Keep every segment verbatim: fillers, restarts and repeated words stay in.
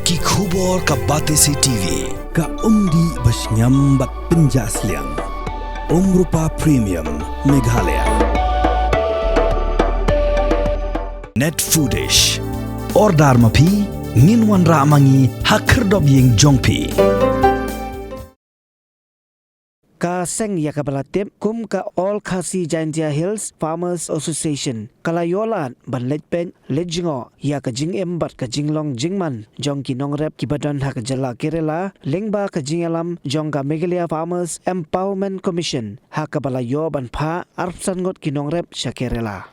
Ki khubor ka Batesi T V. Ka umdih ba shngiam bad pynjah sliang. Umrupa Premium Meghalaya. Net Foodish. Order ma phi, ngin wanrah ma ngi ha khyrdop ïing jong phi. Ka seng ïa kaba la tip kum ka All Khasi Jaintia Hills Farmers Association ka la ïoh lad ban leit peit leit jngoh ïa ka jingim bad ka jinglong jingman jong ki nongrep kiba don ha ka jylla Kerala lyngba ka jingïalam jong ka Meghalaya Farmers Empowerment Commission, ha kaba la ïoh ban phah arphew san ngut ki nongrep sha Kerala.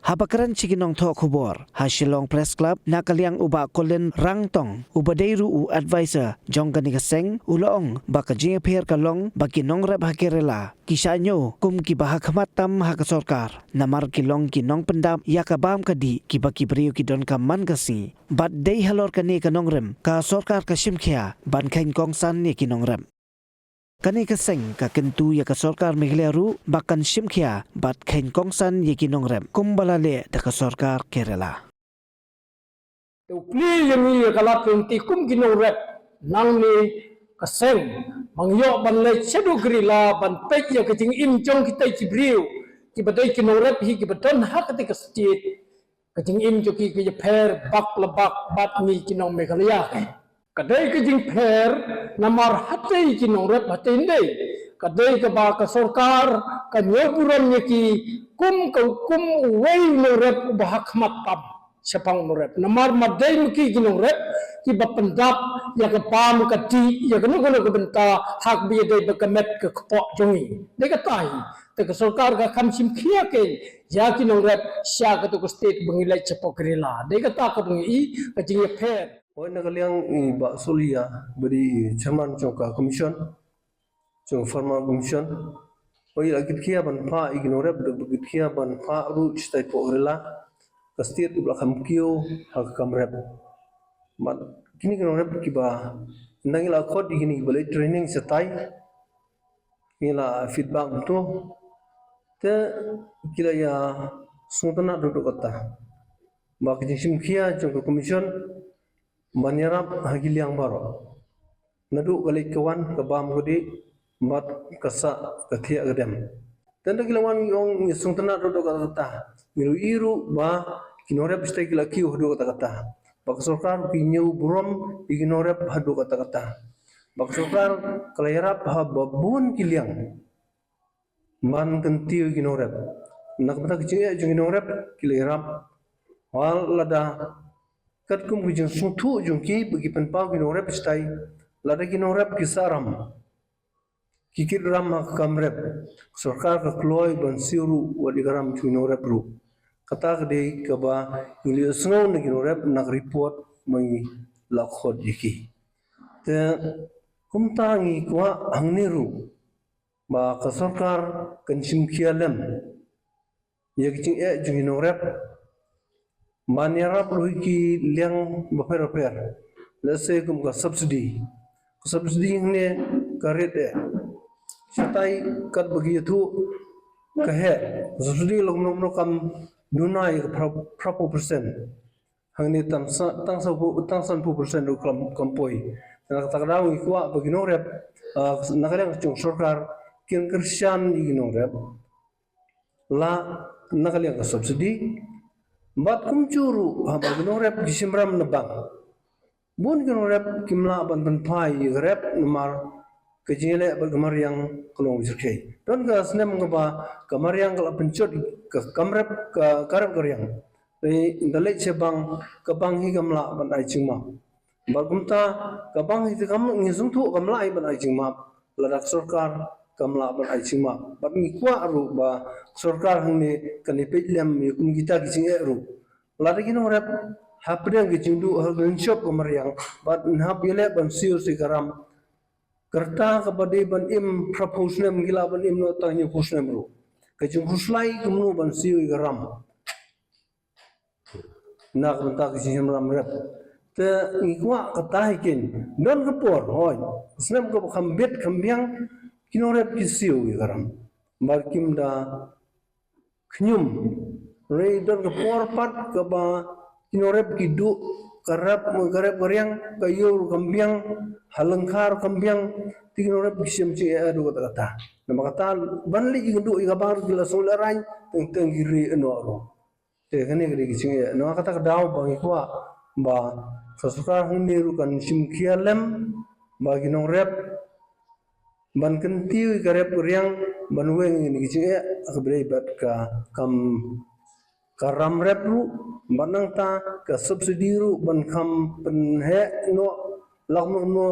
Haba kren sha ki nongthoh khubor ha Shillong Press Club na ka liang u Bah Colin Rangtong, uba dei ruh u advisor jong kane ka seng, u la ong ba ka jingïapher ka long ba ki nongrep ha Kerala ki shah ñiew kum kiba hakhmat tam ha ka sorkar, namar ki long ki nongpyndap ïa ka bam ka dih kiba ki briew ki donkam man ka sngi. Bad dei halor kane ka nongrim ka sorkar ka shim khia ban kheiñ kongsan ïa ki nongrep. Kane ka seng ka kyntu ïa ka sorkar Meghalaya ruh ba kan shim khia bad kheiñ kongsan ïa ki nongrep kumba la leh da ka sorkar Kerala. Te u plie ïa ngi ïa ka lad lynti kum ki nongrep, nangne ka seng ba ngi ïoh ban leit shaduh Kerala ban peit ïa ka jingim jong kita ki briew kiba dei ki nongrep hi kiba don ha kata ka state. Ka jingim jong ki ka ïapher bak la bak bad ngi ki nong Meghalaya. Ka dei ka jingpher namar hatei ki nongrep hatei ndei ka dei kaba ka sorkar ka ñiew burom ïa ki kum ka, kum uwei u nongrep uba hakhmat tam shaphang u nongrep. Namar ma dei ma ki ki nongrep kiba pyndap ïa ka bam ka dih ïa kano kano ka bynta ha kaba ïadei bad ka met ka kpoh jong ngi. Dei kata hi. Te ka sorkar ka kham shim khia kein ïa ki nongrep sha kato ka state ba ngi leit shapoh Kerala. Dei kata kaba ngi i ka jingïapher. Hooid, na ka liang i Bah Solia ba dei i chairman jong ka commission, jong ka Farmer Commission, hooid, i la kit khia ban phah ïa ki nongrep, da ba kit khia ban phah ruh shatai poh Kerala, ka state ba la kham kiew ha ka kam rep. Bad kine ki nongrep kiba, ynda ngi la khot ïa kine kiba leit training shatai, ngi la feedback to, te ki la ïa sngewtynnat ruh kata ba ka jingshim khia jong ka commission ban ïarap ha ki liang baroh, naduh ka leit ka wan, ka bam ka dih bad ka sah ka thiah ka dem. Te ynda ki la wan ngi ong ngi sngewtynnat ruh kata. Ngi ruh i ruh ba ki nongrep shatai ki la kiew haduh katta katta, ba ka sorkar ki ñiew burom ïa ki nongrep haduh katta katta, ba ka sorkar ka la ïarap ha ba bun ki liang ban kyntiew ïa ki nongrep. Na ka bynta ka jingeh jong ki nongrep ki la ïarap. Wat lada katkum ka jingsngewthuh jong ki ba ki pynpaw ki nongrep shatai, lada ki nongrep ki sah ram, ki kit ram ha ka kam rep, ka sorkar ka kloi ban siew ruh wat ïa ka ram jong ki nongrep ruh. Kata ka dei kaba ngi la ïohsngew na ki nongrep na ka report ba ngi la khot ïa ki. Te kumta ngi kwah hangne ruh ba ka sorkar kan shim khia lem ïa ka jingeh jong ki nongrep ban ïarap ruh ïa ki liang bapher bapher. Let's say kum ka subsidy. Ka subsidy hangne ka rate eh, shatai katba ki ïathuh ka heh. Ka subsidy la kumno kumno kam duna ïa ka phra-, phraphew percent. Hangne tang sa, tang sa, tang sanphew percent ruh kam, kam poi. Te na kata ka daw ngi kwah ba ki nongrep, ah, na ka liang ka jong sorkar kin kyrshan ïa ki nongrep la na ka liang ka subsidy. Bad kumjuh ruh haba ki nongrep ki shim ram na bank, bun ki nongrep kim lah ban pynphai ïa ka rep namar ka jingïaleh bad ka mariang ka long ba shyrkhei. Don ka snem kaba ka mariang ka la pynjot ka kam rep, ka, ka rep ka riang. Te ynda leit sha bank, ka bank hi kam lah ban ai jingmap. Bad kumta ka bank hi te kam, ngi sngewthuh kam lah hi ban ai jingmap lada ka sorkar kam lah ban ai jingmap. Bad ngi kwah ruh ba ka sorkar hangne kan ïa peit lem ïa kum kita ki jingeh ruh. Lada ki nongrep hapdeng ki jingduh ha ka lynshop ka mariang bad ngi hap ïaleh ban siew sha ka ram, ka rta kaba dei ban im phraphew snem ki lah ban im noh tang hynñiewphew snem ruh. Ka jingkhuslai kumno ban siew ïa ka ram na ka bynta ka jingshim ram rep. Te ngi kwah kata hi kin don ka por, hooid, snem kaba kham bit kham biang ki nongrep ki siew ïa ka ram. Bad kim da khñium. Hynrei don ka por pat kaba ki nongrep ki duh ka rep, ka rep ka riang, ka ïew ruh kam biang, ha lyngkha ruh kam biang, te ki nongrep ki shem jingeh haduh katta katta. Namar kata ban leit ïakynduh ïa ka bang ruh ki la shu lehrain, teng teng ki rieh noh ruh. Te kane ka dei ka jingeh. Namar kata ka daw ba ngi kwah ba ka sorkar hangne ruh kan shim khia lem ba ki nongrep ban kyntiew ïa ka rep ka riang ban weng ïa kine ki jingeh ha kaba ïadei bad ka kam, ka ram rep ruh, bad nangta ka subsidy ruh ban kham pynheh noh, la kumno kumno,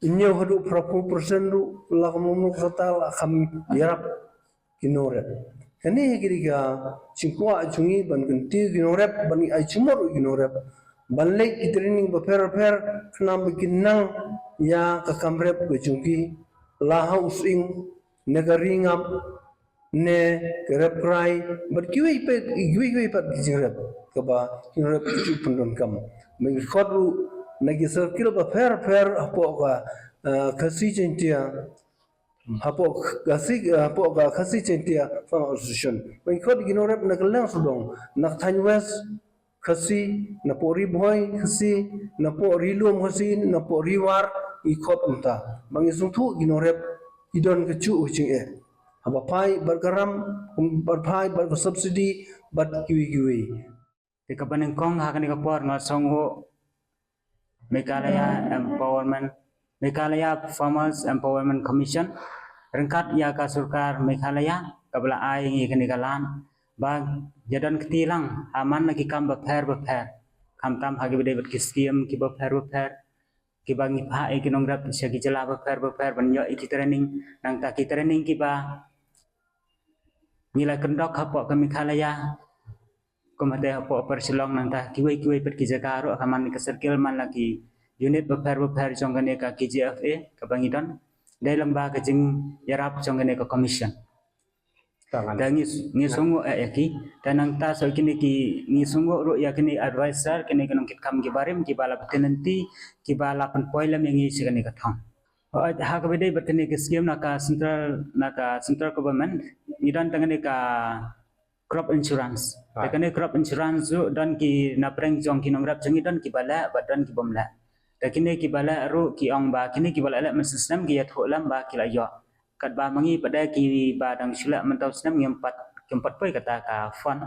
hynñiew haduh phra phew percent ruh, la kumno kumno kata la kham ïarap ki nongrep. Kane ka dei ka jingkwah jong ngi ban kyntiew ki nongrep, ban ai jingmut ïa ki nongrep ban leit ki training bapher bapher, khnang ba kin nang ïa ka kam rep ka jong ki, la ha u sying, ne ka ri ngap, ne ka rep krai, bad kiwei pat, kiwei kiwei pat ki jingrep kaba ki nongrep ki ju pyndonkam. Ba ngi khot ruh na ki circle bapher bapher hapoh ka, eh, Khasi Jaiñtia, hapoh Khasi, hapoh ka Khasi Jaiñtia Farmers Association. Ba ngi khot ki nongrep na kylleng sawdong, na ka thaiñ West Khasi, napoh Ri Bhoi Khasi, napoh Ri Lum Khasi, napoh Ri War, ngi khot kumta. Ba ngi sngewthuh ki nongrep ki don kajuh ka jingeh, haba phai bad ka ram, bad phai bad ka subsidy, bad kiwei kiwei. Te kaba nyngkong ha kane ka por nga sngewthuh Meghalaya Empowerment, Meghalaya Farmers Empowerment Commission, ryngkat ïa ka sorkar Meghalaya, kaba la ai ngi kane ka lad ba ïa don kti lang ha man la ki kam bapher bapher, khamtam ha kiba dei bad ki skim kiba pher bapher, kiba ngi phah ïa ki nongrep sha ki jylla bapher bapher ban ïoh ïa ki training, nangta ki training kiba ngi la kyndok hapoh ka Meghalaya, kum hate hapoh Upper Shillong, nangta kiwei kiwei pat ki jaka ruh ha man ka circle, man la ki unit bapher bapher jong kane ka K J F A kaba ngi don, dei lyngba ka jingïarap jong kane ka commission. Te ngi, ngi sngewthuh ïa ki, te nangta sa kine ki, ngi sngewthuh ruh ïa kine advisor, kine ki nongkitkam ki barim kiba la bteng lynti, kiba la pynpoi lem ïa ngi sha kane ka thong. Ha kaba dei bad kane ka skim na ka central, na ka central government, ngi don tang kane ka crop insurance. Te kane crop insurance ruh don ki napdeng jong ki nongrep jong ngi, don kiba leh bad don ki bym leh. Te kine kiba leh ruh ki ong ba kine kiba la leh mynshisnem ki ïathuh lem ba ki la ïoh. Katba ma ngi pat de kiba dang shu leh mynta u snem ngim pat, kim pat poi kata ka fund.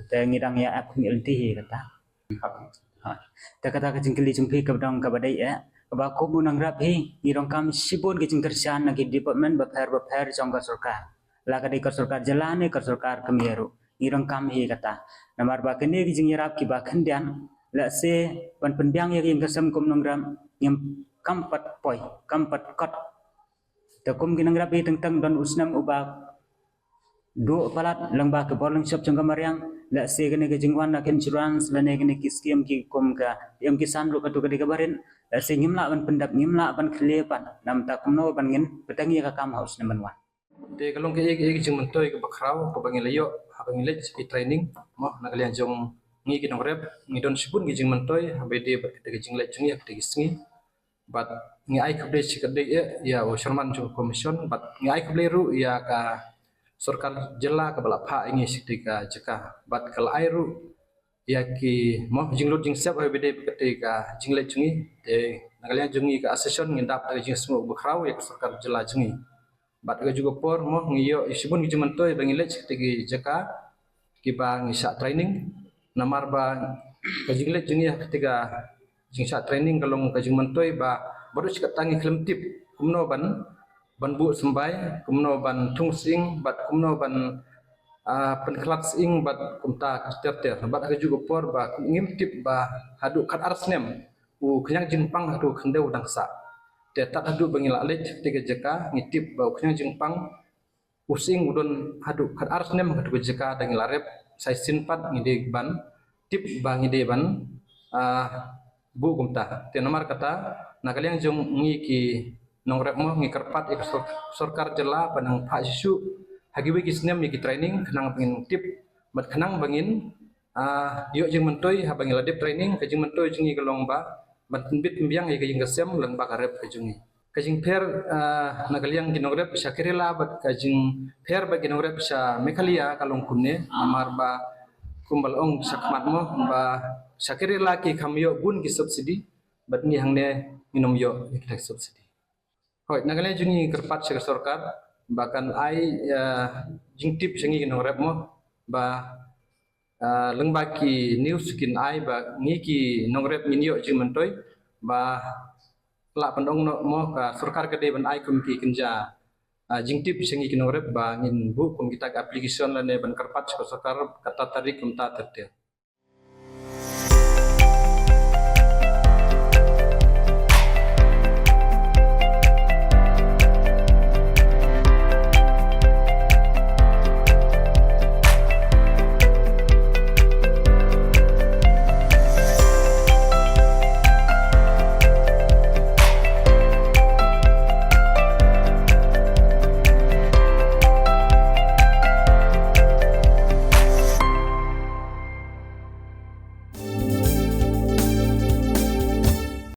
Te ngi dang ïa ap khmih lynti hi kata. Ha. Te kata ka jingkylli jong phi kaba dang kaba dei eh, kaba kum u nongrep hi ngi donkam shibun ki jingkyrshan na ki department bapher bapher jong ka sorkar. La ka dei ka sorkar jylla ne ka sorkar kmie ruh, ngi donkam hi kata. Namar ba kine ki jingïarap kiba khyndiat, lehse ban pynbiang ïa ka ïing ka sem kum nongrep ngim, kam pat poi, kam pat kot. Te kum ki nongrep hi teng teng don u snem uba duh palat lyngba ka bor lyngshop jong ka mariang, lehse kane ka jingwan na ka insurance lane kane ki skim ki kum ka P M Kisan ruh katu ka dei kaba rit, lehse ngim lah ban pyndep, ngim lah ban khlieh pat, namar kumno ban ngin bteng ïa ka kam ha u snem ban wan. Te ka long kaei kaei ka jingmyntoi kaba khraw kaba ngi la ïoh haba ngi leit ki training, mo, na ka liang jong ngi ki nongrep ngi don shibun ki jingmyntoi haba ïadei bad kata ka jingleit jong ngi ha kata ki sngi. Bad ngi ai khublei shi khublei eh ïa u chairman jong ka commission, bad ngi ai khublei ruh ïa ka sorkar jylla kaba la phah ïa ngi shi kata ka jaka, bad ka la ai ruh ïa ki, mo, jinglut jingsep haba ïadei bad kata ka jingleit jong ngi. Te na ka liang jong ngi ka association ngin dap da ka jingsngew bakhraw ïa ka sorkar jylla jong ngi. Bad ka juh ka por, mo, ngi ïoh shibun ki jingmyntoi ba ngi leit sha kata ki jaka kiba ngi shah training. Namar ba ka jingleit jong ngi ha kata ka jingshah training ka long ka jingmyntoi ba baroh shi katta ngi khlem tip kumno ban, ban buh symbai, kumno ban thung sying, bad kumno ban, ah, pynkhlad sying, bad kumta ter ter. Bad ka juh ka por ba ngim tip ba haduh khatar snem u khñiang jingpang haduh khyndew dang sah. Te tad haduh ba ngi la leit sha kata ka jaka ngi tip ba u khñiang jingpang u sying u don haduh khatar snem ha katu ka jaka, da ngi la rep sa shisien pat ngi dei ban tip ba ngi dei ban, ah, buh kumta. Te namar kata na ka liang jong ngi ki nongrep, mo, ngi kyrpad ïa ka sor-, sorkar jylla ba nang phah shuh shuh ha kiwei ki snem ïa ki training khnang ba ngin tip bad khnang ba ngin, ah, ïoh jingmyntoi haba ngi la dep training. Ka jingmyntoi jong ngi ka long ba ban pynbit pynbiang ïa ka ïing ka sem lyngba ka rep ka jong ngi. Ka jingpher, ah, na ka liang ki nongrep sha Kerala bad ka jingpher bad ki nongrep sha Meghalaya ka long kumne, namar ba kumba la ong shakhmat, mo, ba Sha ki rila ki kham ïoh bun ki subsidy, bad ngi hangne ngin ym ïoh ïa ki subsidy. Hooid, na ka liang jong ngi kyrpad sha ka sorkar ba kan ai, ah, jingtip sha ngi ki nongrep mo, ba, ah, lyngba ki news kin ai ba ngi ki nongrep ngin ïoh jingmyntoi, ba lah pynong noh mo ka sorkar ka dei ban ai kum ki kynja, ah, jingtip sha ngi ki nongrep ba ngin buh kum kita ki application lane ban kyrpad sha ka sorkar kata tarik kumta ter ter.